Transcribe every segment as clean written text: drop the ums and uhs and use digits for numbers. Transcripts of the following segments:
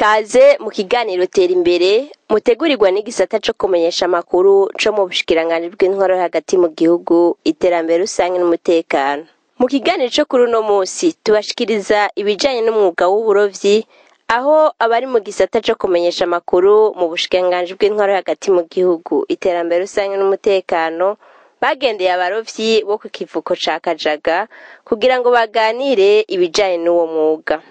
Kaze mu kiganiro Tera Imbere mutegurirwa n'igisata co kumenyesha amakuru co mu bushikiranganji bw'intwaro hagati mu gihugu, iterambere rusange n'umutekano. Mu kiganiro co kuri uno musi tubashikiriza ibijanye n'umwuga w'uburovyi, aho abari mu gisata co kumenyesha amakuru mu bushikiranganji bw'intwaro hagati mu gihugu, iterambere rusange n'umutekano bagendeye abarovyi bo ku kivuko ca Kajaga kugira ngo baganire ibijanye n'uwo mwuga.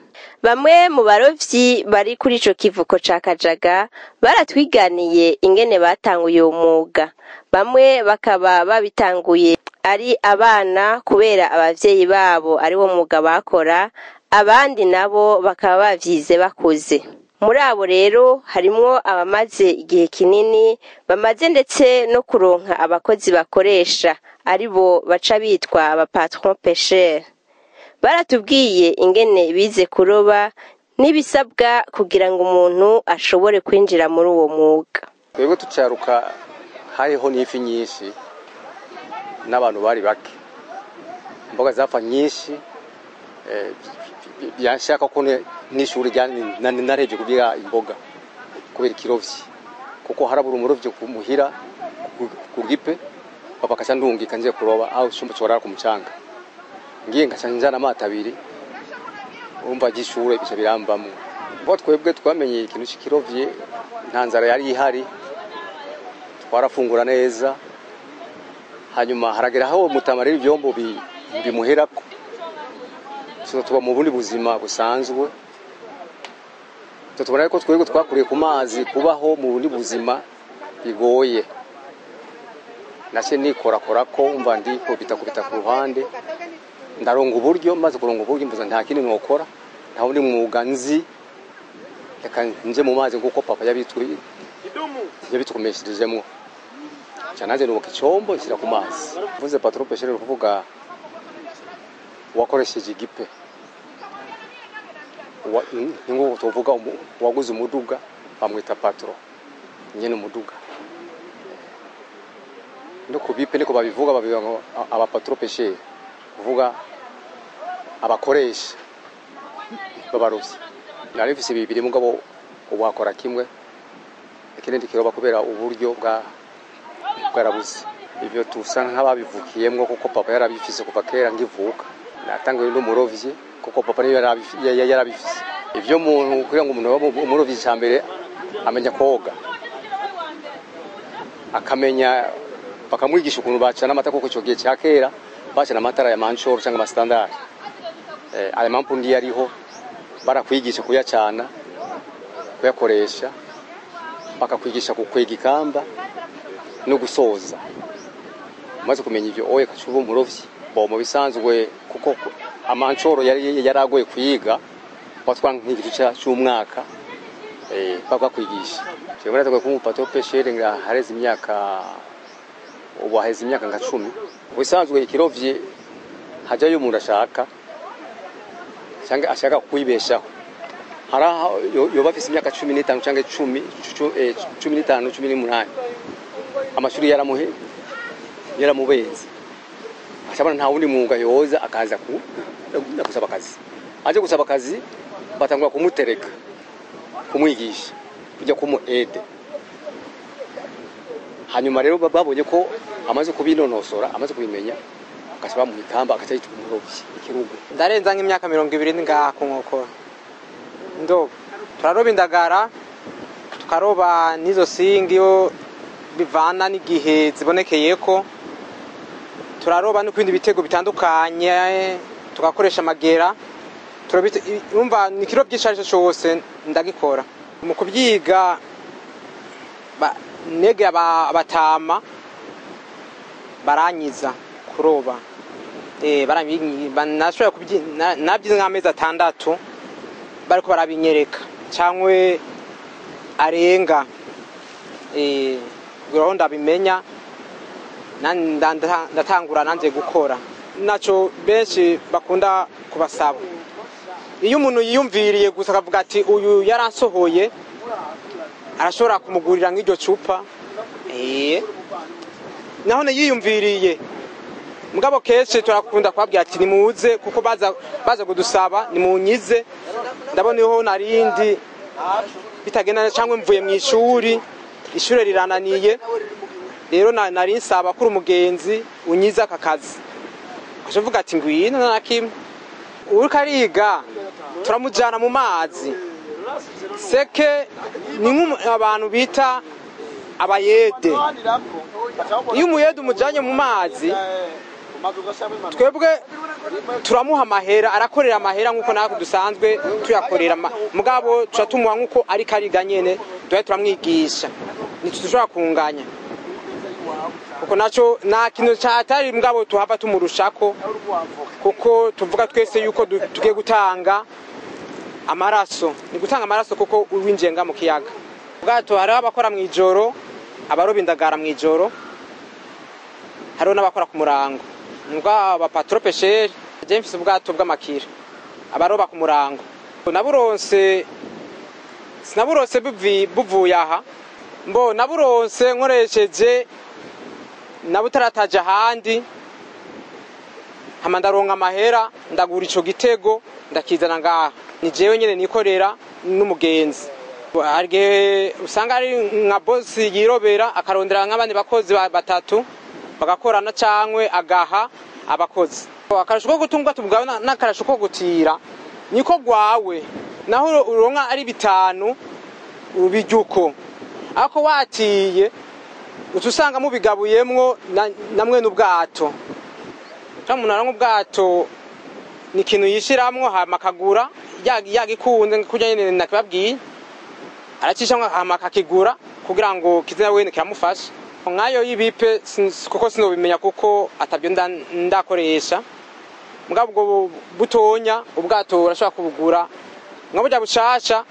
Bamwe mu barovyi bari kuri ico kivuko ca Kajaga baratwiganiye ingene batanguye uwo mwuga. Bamwe bakaba babitanguye ari abana kubera abavyeyi babo ari wo mwuga bakora, abandi nabo bakaba bavyize bakuze. Muri abo rero harimwo abamaze igihe kinini, bamaze ndetse no kuronka abakozi bakoresha, aribo baca bitwa aba patron pêcheur. Baratubwiye ingene bize kuroba n'ibisabwa kugira ngo umuntu ashobore kwinjira muri uwo mwuga. Twebwe tucaruka hariho n'ifi nyinshi n'abantu bari bake, imboga zapfa nyinshi. Byanshaka ko n'ishuri narebye kugira imboga kubera ikirovyi, kuko harabura umurovyi kumuhira ku gipe, papa akaca ndungika nje kuroba aho icumba corara ku mucanga, ngiye ngaca njana amato abiri, urumva ry'ishure bica birambamwo. Bo twebwe twamenye ikintu c'ikirovyi, nta nzara yari ihari, twarafungura neza. Hanyuma haragera aho mutama rero ivyombo bimuherako, tuba mu bundi buzima busanzwe. Tubona ko twebwe twakuriye ku mazi, kubaho mu bundi buzima bigoye. Nace nikorakora ko umva ndi kubita kubita ku ruhande, ndaronga uburyo. Maze kuronga uburyo mvuze nta kindi nokora, nta wundi mwuga nzi, reka nje mu mazi nkuko papa yabitukomesherejemwo. Ca nanje nubaka icombo nshyira ku mazi. Mvuze patron pêcheur kuvuga wakoresheje igipe, ni tuvuga uwaguze umuduga bamwita patron, nyene umuduga. No kubipe niko babivuga, babivuga ngo aba patron pêcheur, kuvuga abakoresha b'abarovyi. Nari mfise bibiri, mugabo ubu hakora kimwe, ikindi kiroba kubera uburyo bwa bwarabuze. Ivyo tusa nk'ababivukiyemwo kuko papa yarabifise kuva kera ngivuka. Natanguye n'umurovyi kuko papa niwe yarabifise. Ivyo umuntu kugira ngo umuntu abe umurovyi, ca mbere amenya koga, akamenya bakamwigisha ukuntu bacana amata, kuko ico gihe ca kera bacana amatara ya manshoro cyangwa amastandard. Aya mampundi yariho, barakwigisha kuyacana, kuyakoresha, bakakwigisha kukwega ikamba no gusoza. Umaze kumenya ivyo oye kacuba umurovyi. Bo mu bisanzwe kuko amanshoro yari yaragoye kuyiga, batwara nk'igice c'umwaka bakakwigisha. Jewe natanguye kuba patron pêcheur nga hareze imyaka, ubu haheze imyaka nka 10. Ubusanzwe ikirovyi hajyayo umuntu ashaka cyangwa ashaka kwibeshaho, hari aho yoba afise imyaka 15 cyangwa 10, 15, 18, amashuri yaramubenze, acabona nta wundi mwuga yoza, akaza ku gusaba akazi. Aje gusaba akazi batangura kumutereka, kumwigisha kujya kumu aide. Hanyuma rero babonye ko amaze kubinonosora, amaze kubimenya, agaca bamuha ikamba, agaca yitwa umurovyi ikirugu. Ndarenza nk'imyaka 20 ngaha ku nkokora ndoba. Turaroba indagara, tukaroba n'izo singi iyo bivana n'igihe zibonekeyeko, turaroba no kubindi bitego bitandukanye, tugakoresha amagera. Urumva ni ikiro byinshi aricyo cyose ndagikora. Mu kubyiga negeye abatama baranyiza kuroba. Nashobora nabyize nk'amezi 6 bariko barabinyereka cyangwa arenga. Kugira ndabimenya ndatangura nanje gukora. Naco benshi bakunda kubasaba, iyo umuntu yiyumviriye gusa akavuga ati uyu yaransohoye, arashobora kumugurira nk'iryo cupa, naho yiyumviriye. Mugabo kenshi turakunda kubabwira ati nimuze, kuko baza kudusaba nimunyize, ndabona iho narindi bitagenda, cyangwa mvuye mu ishuri, ishure rirananiye, rero nari nsaba kuri umugenzi unyize aka kazi. Ukavuga ati ngwino na kimwe. Uriko ariga turamujana mu mazi seke, ni nk'abantu bita abayede. Iyo umuyede umujanye mu mazi, twebwe turamuha amahera, arakorera amahera nk'uko natwe dusanzwe tuyakorera, mugabo tuca tumuha nk'uko ariko ariga nyene, tuba turamwigisha, ntitushobora kunganya kuko naco nta kintu catari, mugabo tuhava tumurushako, kuko tuvuga twese yuko tugiye gutanga amaraso, ni gutanga amaraso kuko uwinjiye nga mu kiyaga. Ubwato hariho abakora mw'ijoro, abaroba indagara mw'ijoro, hariho n'abakora ku murango. Mbwa aba patron pêcheur, je mfise ubwato bw'amakira, abaroba ku murango. Naburonse, sinaburonse buvuye aha, mbo naburonse nkoresheje nabutarataje ahandi, hama ndaronka amahera, ndagura ico gitego, ndakizana ngaha. Ni jewe nyene nikorera n'umugenzi. Hari igihe usanga ari nka bosi yirobera, akarondera nk'abandi bakozi batatu bagakorana, cankwe agaha abakozi. Akarusho ko gutunga tubwawe n'akarusho ko gutira niko gwawe, naho uronka ari 5 ubirya uko, ariko watiye uca usanga mubigabuyemwo na mwene ubwato. Canke umuntu aronka ubwato ni ikintu yishiramwo, hama akagura yagikunze, kurya nyene nakibabwiye, aracishamwo hama akakigura kugira ngo kize nawe kiramufasha. Nkayo y'ibipe kuko sinobimenya, kuko atabyo ndakoresha. Mugabo ubwo butonya ubwato urashobora kubugura nka burya bushasha,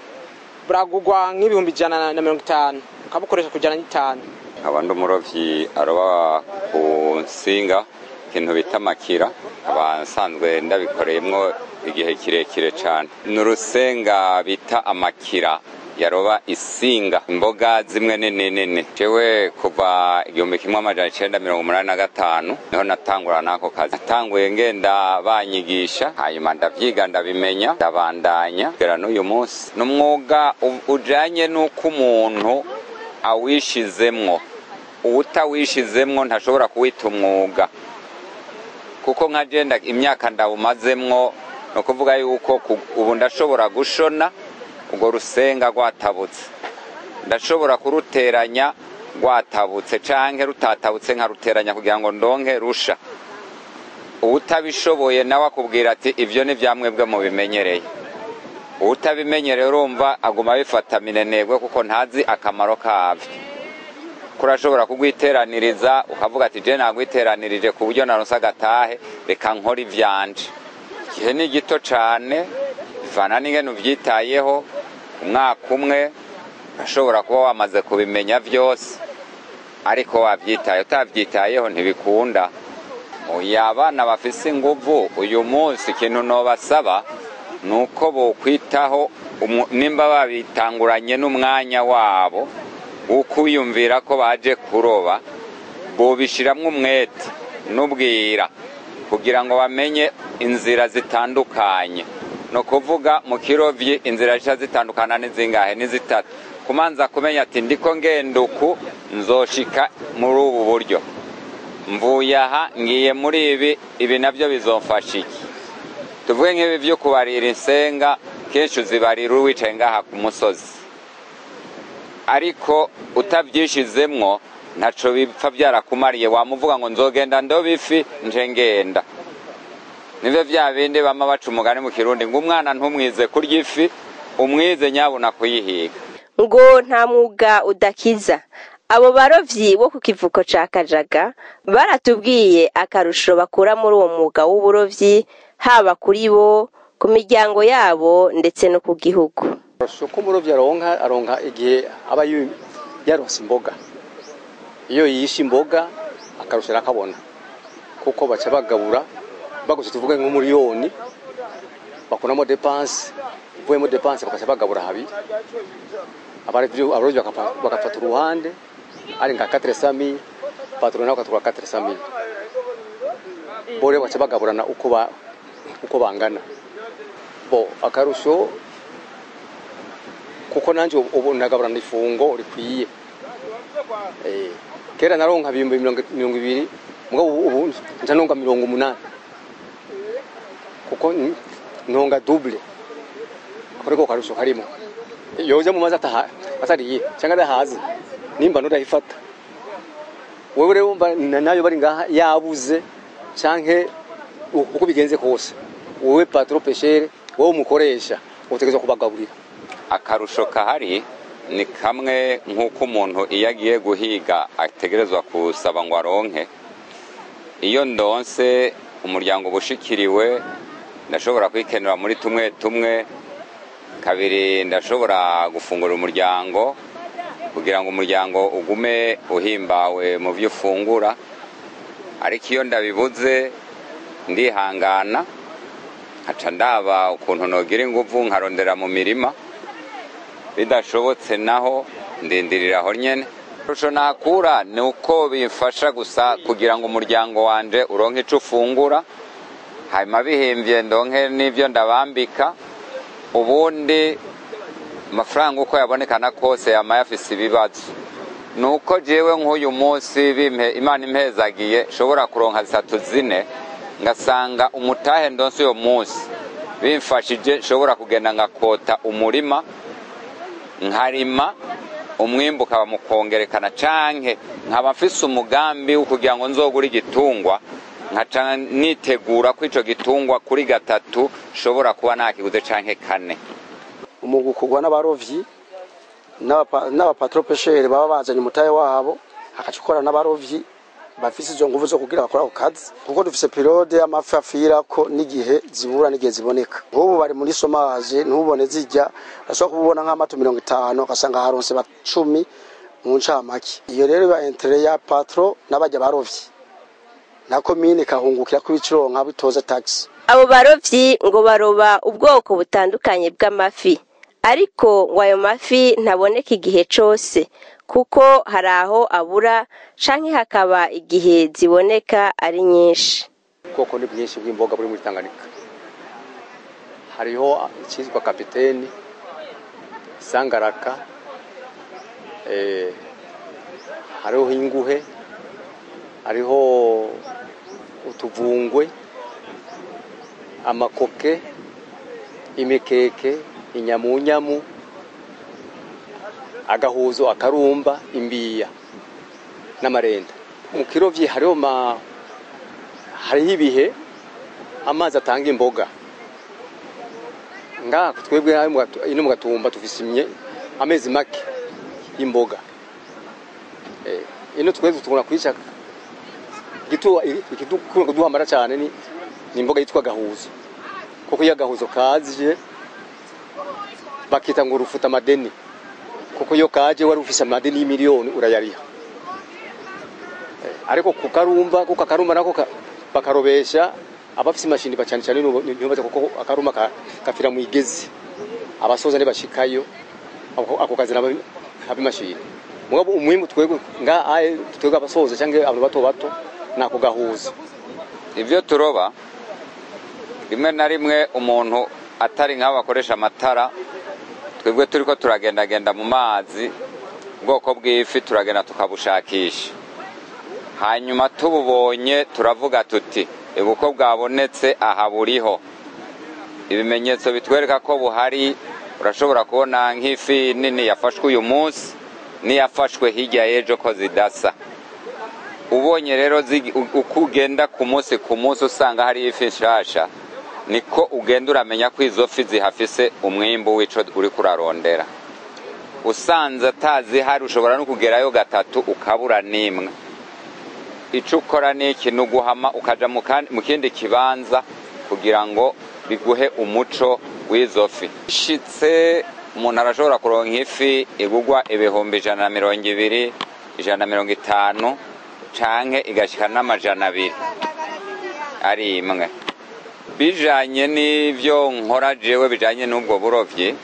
buragurwa nk'150,000, ukabukoresha ku 105. Nkaba ndi umurovyi aroba ku nsinga, ikintu bita makira, nkaba nsanzwe ndabikoreyemwo igihe kirekire cane. Ni urusenga bita amakira yaroba isinga, imboga zimwe nini nini. Jewe kuva 1985 niho natangura n'ako kazi. Natanguye ngenda banyigisha, hanyuma ndavyiga, ndabimenya, ndabandanya kugera n'uyu munsi. Ni umwuga ujanye n'uko umuntu awishizemwo. Uwutawishizemwo ntashobora kuwita umwuga, kuko nka je imyaka ndawumazemwo, ni ukuvuga yuko ubu ndashobora gushona urwo rusenga rwatabutse, ndashobora kuruteranya rwatabutse canke rutatabutse, nkaruteranya kugira ngo ndonke rusha. Uwutabishoboye nawe akubwira ati ivyo ni vyamwebwe mubimenyereye. Uwutabimenyereye urumva aguma abifata minenegwe, kuko ntazi akamaro kavyo. Kurashobora kugwiteraniriza ukavuga ati je nagwiteranirije ku buryo naronse agatahe, reka nkore ivyanje. Igihe ni gito cane, bivana n'ingene uvyitayeho. Umwaka umwe urashobora kuba wamaze kubimenya vyose, ariko wavyitaye. Utavyitayeho ntibikunda. Oya, abana bafise inguvu uyu munsi, ikintu nobasaba nuko bokwitaho nimba babitanguranye n'umwanya wabo wo kwiyumvira ko baje kuroba, bobishiramwo umwete n'ubwira kugira ngo bamenye inzira zitandukanye. No kuvuga mu kirovyi inzira zica zitandukana ni zingahe? Ni zitatu. Kumanza kumenya ati ndiko ngenda uku, nzoshika muri ubu buryo, mvuye aha ngiye muri ibi, ibi navyo bizomfasha iki? Tuvuge nk'ibi vyo kubarira insenga, kenshi uzibarira wicaye ngaha ku musozi, ariko utavyishizemwo ntaco bipfa vyarakumariye. Wamuvuga ngo nzogenda ndoba ifi, nje ngenda. Nivyo vya bindi bama baca umugani mu Kirundi ngo umwana ntumwize kurya ifi, umwize nyabuna kuyihiga. Ngo nta mwuga udakiza. Abo barovyi bo ku kivuko ca Kajaga baratubwiye akarusho bakura muri uwo mwuga w'uburovyi, haba kuri bo, ku miryango yabo, ndetse no ku gihugu. Akarusho k'umurovyi aronka igihe aba Yaronse imboga, iyo yishe imboga akarusha akabona, kuko baca bagabura baguse, tuvuge nk'umuriyoni, bakunamo dépenses, uvuyemo dépenses bakaca bagabura habiri. Abarovyi bakafata uruhande ari nka 400,000, patron nawe akatura 400,000, bore baca bagaburana uko bangana. Bo akarusho kuko nanje ubu nagaburana ifungo rikwiye. Kera naronka 20,000, mugabo ubu nca nonga 80, kuko nonga double. Ako karusho karimo. Yoja mu mazi ataha atariye cyangwa adahaze, nimba nurayifata wewe rero nayo bari ngaha yabuze canke uko bigenze kose, wowe patron pêcheur, wowe umukoresha, utegerezwa kubagaburira. Akarusho kahari ni kamwe nk'uko umuntu iyo agiye guhiga ategerezwa gusaba ngo aronke. Iyo ndonse, umuryango ubushikiriwe, ndashobora kwikenura muri tumwe tumwe. Kabiri, ndashobora gufungura umuryango kugira ngo umuryango ugume uhimbawe mu byo ufungura. Ariko iyo ndabibuze, ndihangana, nkaca ndaba ukuntu nogira inguvu, nkarondera mu mirima. Bidashobotse naho, ndindirira aho nyene. Akarusho nakura ni uko bimfasha gusa kugira ngo umuryango wanje uronke ico ufungura, hanyuma bihimvye ndonke n'ivyo ndabambika. Ubundi amafaranga uko yabonekana kose yama yafise ibibazo. Nuko jewe nk'uyu munsi bimpe Imana impezagiye, nshobora kuronka zitatu zine, ngasanga umutahe ndonse uyo munsi bimfashije, nshobora kugenda ngakota umurima, nkarima, umwimbu ukaba mu kongerekana, canke nkaba mfise umugambi wo kugira ngo nzogure igitungwa, nkaca nitegura ko ico gitungwa kuri gatatu nshobora kuba nakiguze canke kane. Umwuga ukorwa n'abarovyi n'abapatron pêcheur baba bazanye umutahe wabo, hakaca ukora n'abarovyi bafise izo nguvu zo kugira bakora ako kazi, kuko dufise période y'amafi afirako n'igihe zibura n'igihe ziboneka. Nk'ubu bari muri chômage, ntubone zijya, urashobora kububona nk'amato 50, ugasanga haronse ba 10 mu ncamake. Iyo rero iba intérêt ya patron n'abajya barovyi, na komine ikahungukira ko ibiciro bitoza taxe. Abo barovyi ngo baroba ubwoko butandukanye bw'amafi, ariko ngo ayo mafi ntaboneka igihe cose, kuko hari aho abura canke hakaba igihe ziboneka ari nyinshi. Ubwoko ni bwinshi bw'imboga buri muri Tanganyika. Hariho icyitwa kapiteni, sangaraka, hariho inguhe, hariho utuvungwe, amakoke, imikeke, inyamunyamu, agahuzo, akarumba, imbiya n'amarenda. Mu kirovyi hariho ibihe amazi atanga imboga. Ngaha twebwe ino mu Gatumba tufise amezi make y'imboga. Ino twebwe tubona kwica igituma kuduhamara cyane ni imboga yitwa gahuzo, kuko iyo agahuzo kaje bakita ngo urufuta amadeni, kuko iyo kaje wari ufise amadeni y'imiliyoni urayariha. Ariko kukarumba, kuko akarumba nako bakarobesha abafise imashini bacane cyane niyo, kuko akarumba kafira mu igezi, abasoza ntibashikayo, ako kazi ab'imashini. Mugabo umwimbu twebwe nga aye twebwe abasoza cyangwa abantu bato bato nako gahuza. Ibyo turoba, rimwe na rimwe umuntu atari nk'abo bakoresha amatara, twebwe turiko turagendagenda mu mazi, ubwoko bw'ifi turagenda tukabushakisha, hanyuma tububonye turavuga tuti uko bwabonetse aha buriho ibimenyetso bitwereka ko buhari. Urashobora kubona nk'ifi nini yafashwe uyu munsi n'iyafashwe hirya y'ejo ko zidasa. Ubonye rero uko ugenda ku munsi ku munsi usanga hari ifi nshasha, niko ugenda uramenya ko izo fi zihafise umwimbu w'ico uriko urarondera. Usanze atazihari, ushobora no kugerayo gatatu ukabura n'imwe. Ico ukora ni iki? Ni uguhama ukaja mu kindi kibanza kugira ngo biguhe umuco w'izo fi. Ishitse. Umuntu arashobora kuronka ifi igugwa 120,000, 150 canke igashika n'200 ari imwe. Bijanye n'ivyo nkora jewe, bijanye n'ubwo burovyi,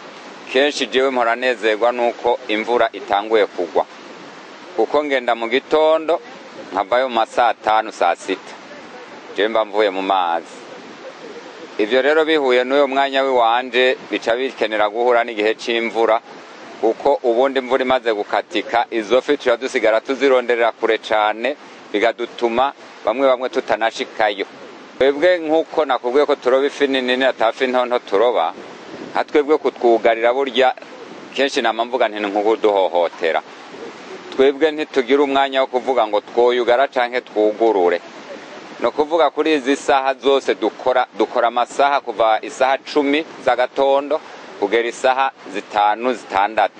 kenshi jewe mpora nezerwa nuko imvura itanguye kugwa, kuko ngenda mu gitondo nkavayo mu masaa 5 saa 6, jewe mba mvuye mu mazi. Ivyo rero bihuye n'uyo mwanya w'iwanje bica bikenera guhura n'igihe c'imvura, kuko ubundi imvura imaze gukatika izo fi tuca dusigara tuzironderera kure cane, bigadutuma bamwe bamwe tutanashikayo. Twebwe nk'uko nakubwiye ko turoba ifi nini atafi ntonto turoba, nka twebwe kutwugarira burya kenshi nama mvuga nti ni nkuduhohotera. Twebwe ntitugira umwanya wo kuvuga ngo twoyugara canke twugurure. No kuvuga kuri izi saha zose dukora amasaha kuva isaha 10 z'agatondo kugera isaha 5 6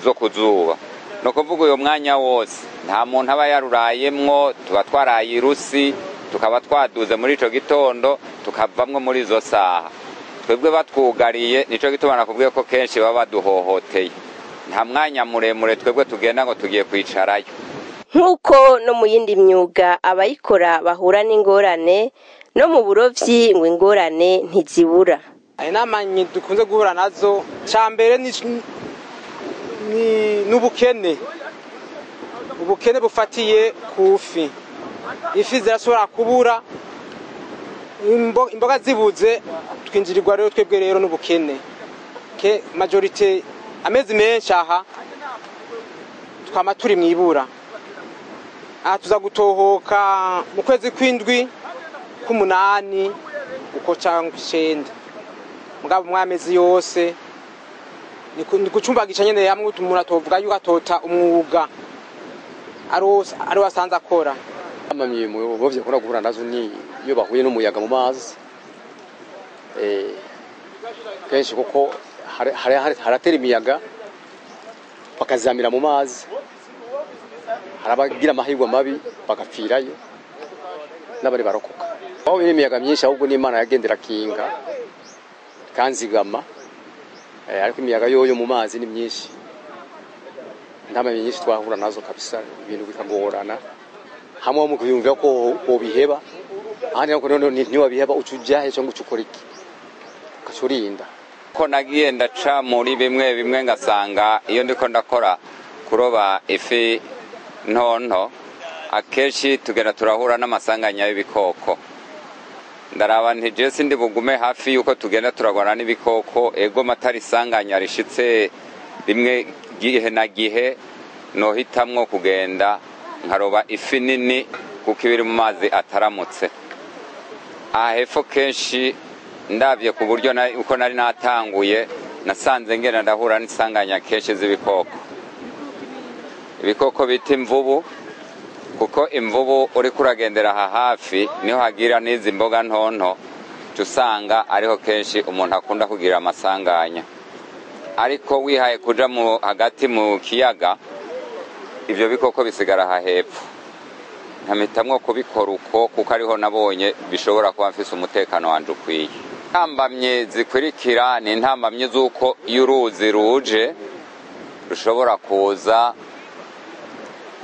zo kuzuba. No kuvuga uyo mwanya wose nta muntu aba yarurayemwo, tuba twaraye irusi, tukaba twaduze muri ico gitondo, tukavamwo muri izo saha. Twebwe batwugariye, nico gituma nakubwiye ko kenshi baba baduhohoteye. Nta mwanya muremure twebwe tugenda ngo tugiye kwicarayo. Nk'uko no mu yindi myuga abayikora bahura n'ingorane, no mu burovyi ngo ingorane ntizibura. Inama dukunze guhura nazo, ca mbere ni n'ubukene. Ubukene bufatiye ku fi. Ifi zirashobora kubura, imboga zibuze, twinjirirwa rero twebwe rero n'ubukene. Ke majorite amezi menshi aha twama turi mwibura. Aha tuza gutohoka mu kwezi kw'indwi k'umunani uko canke icenda, mugabo mwamezi yose ni gucumbagisha nyene hamwe umuntu atovuga yuko atota umwuga ari wasanze akora. Amamye mu bovye kora guhura nazo ni iyo bahuye n'umuyaga mu mazi, kenshi kuko haratera imiyaga bakazamira mu mazi, harabagira amahirwe mabi bagapfirayo n'abari barokoka. Aho imiyaga myinshi ahubwo n'Imana yagendera kinga kanzigama, ariko imiyaga yoyo mu mazi ni myinshi, ntama myinshi twahura nazo kabisa, ibintu bikagorana. Hamwe mu kuyumva ko obiheba, ahandi nako none ntiwabiheba ucujahe cyangwa ucukora iki ukacurinda. Ko nagiye ndaca muri bimwe bimwe ngasanga iyo ndiko ndakora kuroba ifi ntonto, akenshi tugenda turahura n'amasanganya y'ibikoko. Ndaraba nti je sindi bugume hafi yuko tugenda turagwana n'ibikoko, ego matari isanganya rishitse rimwe gihe na gihe, nohitamwo kugenda nkaroba ifi nini kuko ibiri mu mazi ataramutse. Aha hepfo kenshi ndavye ku buryo uko nari natanguye, nasanze ngenda ndahura n'isanganya kenshi z'ibikoko. Ibikoko bita imvubu, kuko imvubu uriko uragendera aha hafi niho hagira n'izi mboga ntonto, usanga ariho kenshi umuntu akunda kugira amasanganya. Ariko wihaye kuja hagati mu kiyaga, ivyo bikoko bisigara aha hepfo. Nkamitamwo kubikora uko kuko ariho nabonye bishobora kuba mfise umutekano wanje ukwiye. Intambamye zikurikira ni intambamye z'uko iyo uruzi ruje rushobora kuza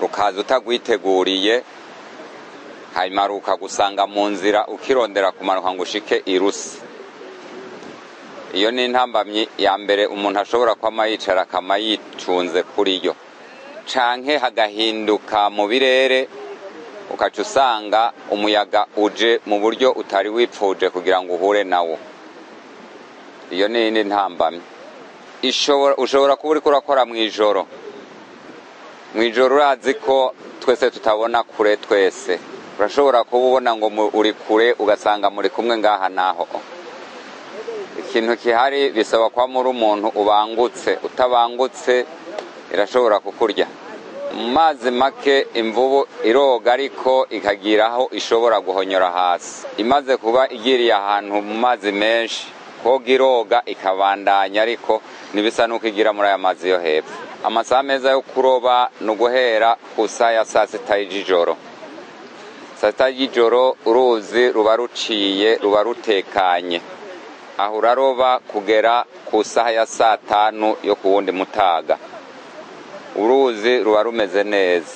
rukaza utagwiteguriye, hanyuma rukagusanga mu nzira ukirondera kumanuka ngo ushike irusi. Iyo ni intambamyi ya mbere umuntu ashobora kwama yicara akama yicunze kuri yo, canke hagahinduka mu birere ukaca usanga umuyaga uje mu buryo utari wipfuje kugira ngo uhure nawo. Iyo ni iyindi ntambamyi. Ushobora kuba uriko urakora mw'ijoro. Mw'ijoro urazi ko twese tutabona kure twese. Urashobora kuba ubona ngo uri kure ugasanga muri kumwe ngaha naho. Ikintu kihari bisaba kwa muri umuntu ubangutse, utabangutse irashobora kukurya. Mu mazi make imvubu iroga ariko ikagiraho ishobora guhonyora hasi. Imaze kuba igiriye ahantu mu mazi menshi, koga iroga ikabandanya ariko ntibisa nuko igira muri aya mazi yo hepfo. Amasaha meza yo kuroba ni uguhera ku saha ya saa sita y'ijoro. Saa sita y'ijoro uruzi ruba ruciye, ruba rutekanye. Aho uraroba kugera ku saha ya saa tanu yo ku wundi mutaga, uruzi ruba rumeze neza.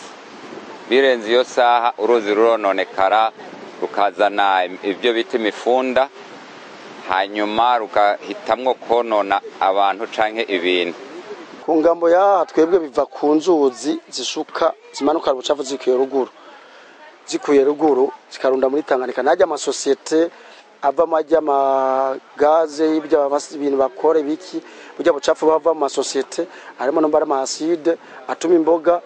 Birenze iyo saha uruzi rurononekara, rukazana ibyo bita imifunda, hanyuma rukahitamwo konona abantu canke ibintu. Ku ngambo yaha twebwe biva ku nzuzi zisuka zimanuka ubucafu zikuye ruguru zikarunda muri Tanganyika. Najya amasosiyete avamo ajya amagaze y'ibyo ibintu bakora ibiki, burya bucafu bava mu masosiyete harimo no mbara amaside atuma imboga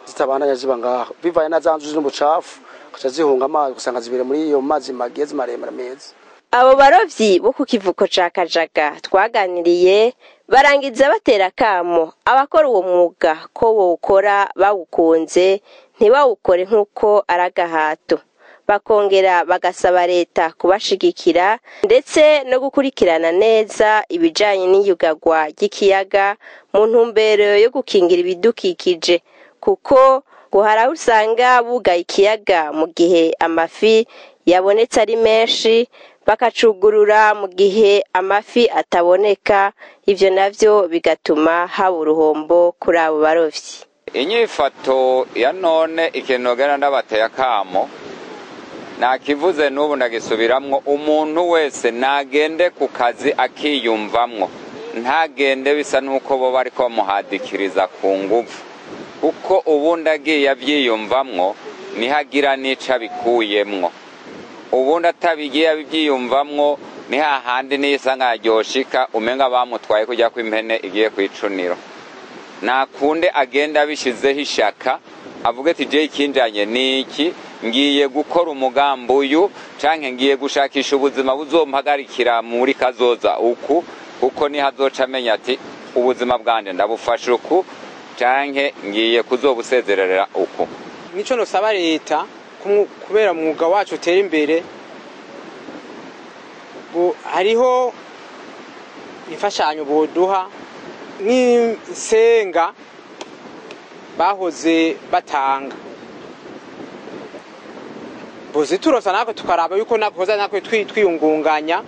zitabandanya ziba ngaho, bivaye na za nzuzi n'ubucafu kuca zihunga amazi, usanga zibere muri iyo mazi magezi maremare meza. Abo barovyi bo ku kivuko ca Kajaga twaganiriye barangiza batera kamo abakora uwo mwuga ko bawukora bawukunze, ntibawukore nk'uko ari agahato. Bakongera bagasaba leta kubashigikira ndetse no gukurikirana neza ibijanye n'iyugagwa ry'ikiyaga mu ntumbero yo gukingira ibidukikije, kuko ngo hari aho usanga bugaye ikiyaga mu gihe amafi yabonetse ari menshi, bakacugurura mu gihe amafi ataboneka. Ivyo navyo bigatuma haba uruhombo kuri abo barovyi. Inyifato ya none ikintu nogenda ndabateye akamo, nakivuze n'ubu ndagisubiramwo, umuntu wese nagende ku kazi akiyumvamwo, ntagende bisa n'uko bo bariko bamuhadikiriza ku nguvu, kuko ubundi agiye avyiyumvamwo nihagira n'ico abikuyemwo. Ubundi atabigiye abyiyumvamwo ni hahandi n'isanga yaryoshika umenga bamutwaye kujya kw'impene igiye kwicuniro. Nakunde agenda abishizeho ishaka, avuge ati je ikinjanye niki, ngiye gukora umugambi uyu canke ngiye gushakisha ubuzima buzompagarikira muri kazoza uku, kuko niho azoca amenya ati ubuzima bwanje ndabufashe uku canke ngiye kuzobusezerera uku. Nico nosaba leta kubera umwuga wacu utera imbere, hariho imfashanyo boduha nk'insenga bahoze batanga, boziturosa natwe tukaraba yuko nakoza natwe twiyungunganya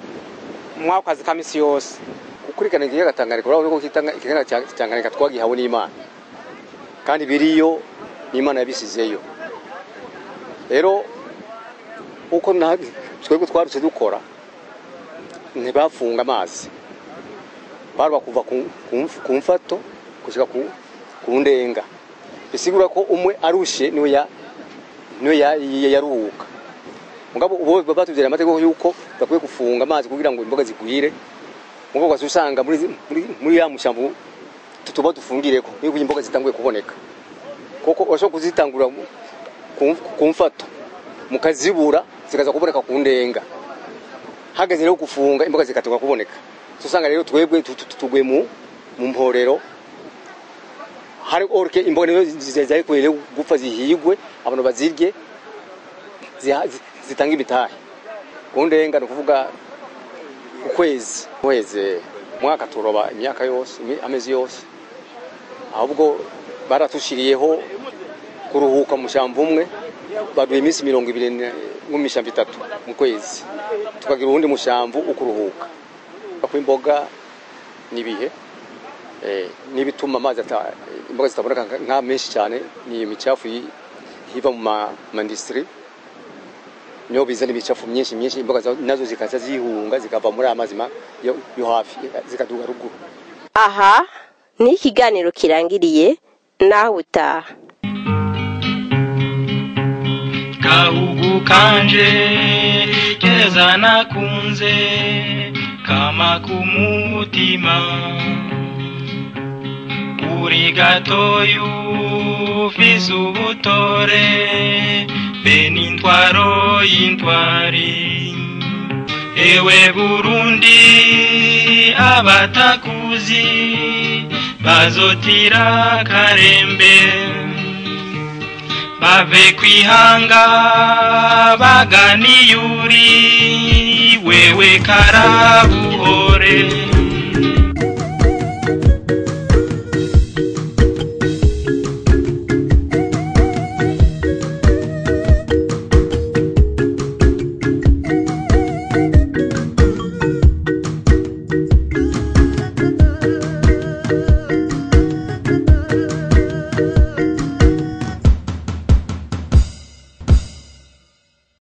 mu kazi ka misi yose. Gukurikirana ikiyaga Tanganyika, urabona ko ikiyaga Tanganyika twagihawe n'Imana, kandi biriyo n'Imana yabisizeyo. Rero uko twebwe twarutse dukora, ntibafunga amazi, barwa kuva ku mfato gushika ku ndenga, bisigura ko umwe arushe niwe yaruhuka. Mugabo ubo batubwira amategeko yuko bakwiye gufunga amazi kugira ngo imboga zigwire, mugabo usanga muri ya mushambo tutuba dufungireko yuko imboga zitanguye kuboneka, kuko bashobora kuzitangura ku mfato mukazibura zikaza kuboneka ku ndenga. Hageze rero gufunga imboga zikatuka kuboneka, usanga rero twebwe tugwe mu mporero hari orke imboga nizo zizari gupfa zihigwe abantu bazirye zitanga imitahe. Ku ndenga no kuvuga ukwezi kweze mwaka turoba imyaka yose amezi yose, ahubwo baratushiriyeho kuruhuka mu shambo umwe, baduha iminsi 20 mu mishambo 3 mu kwezi, tukagira uwundi mushambo ukuruhuka. Kw'imboga nibihe n'ibituma amazi imboga zitaboneka nka menshi cyane ni imicafu iva mu ma industry, niyo bizana imicafu myinshi myinshi, imboga nazo zikaza zihunga zikava muri amazi yo hafi zikaduga ruguru. Aha ni ikiganiro kirangiriye, naho utaha. Gahugu kanje keza nakunze kama kumutima, uri gatoyu ufise ubutore be n'intwaro y'intwari. Ewe Burundi abatakuzi bazotira karembe, bave kwihanga baganiyuri wewe karabuhore.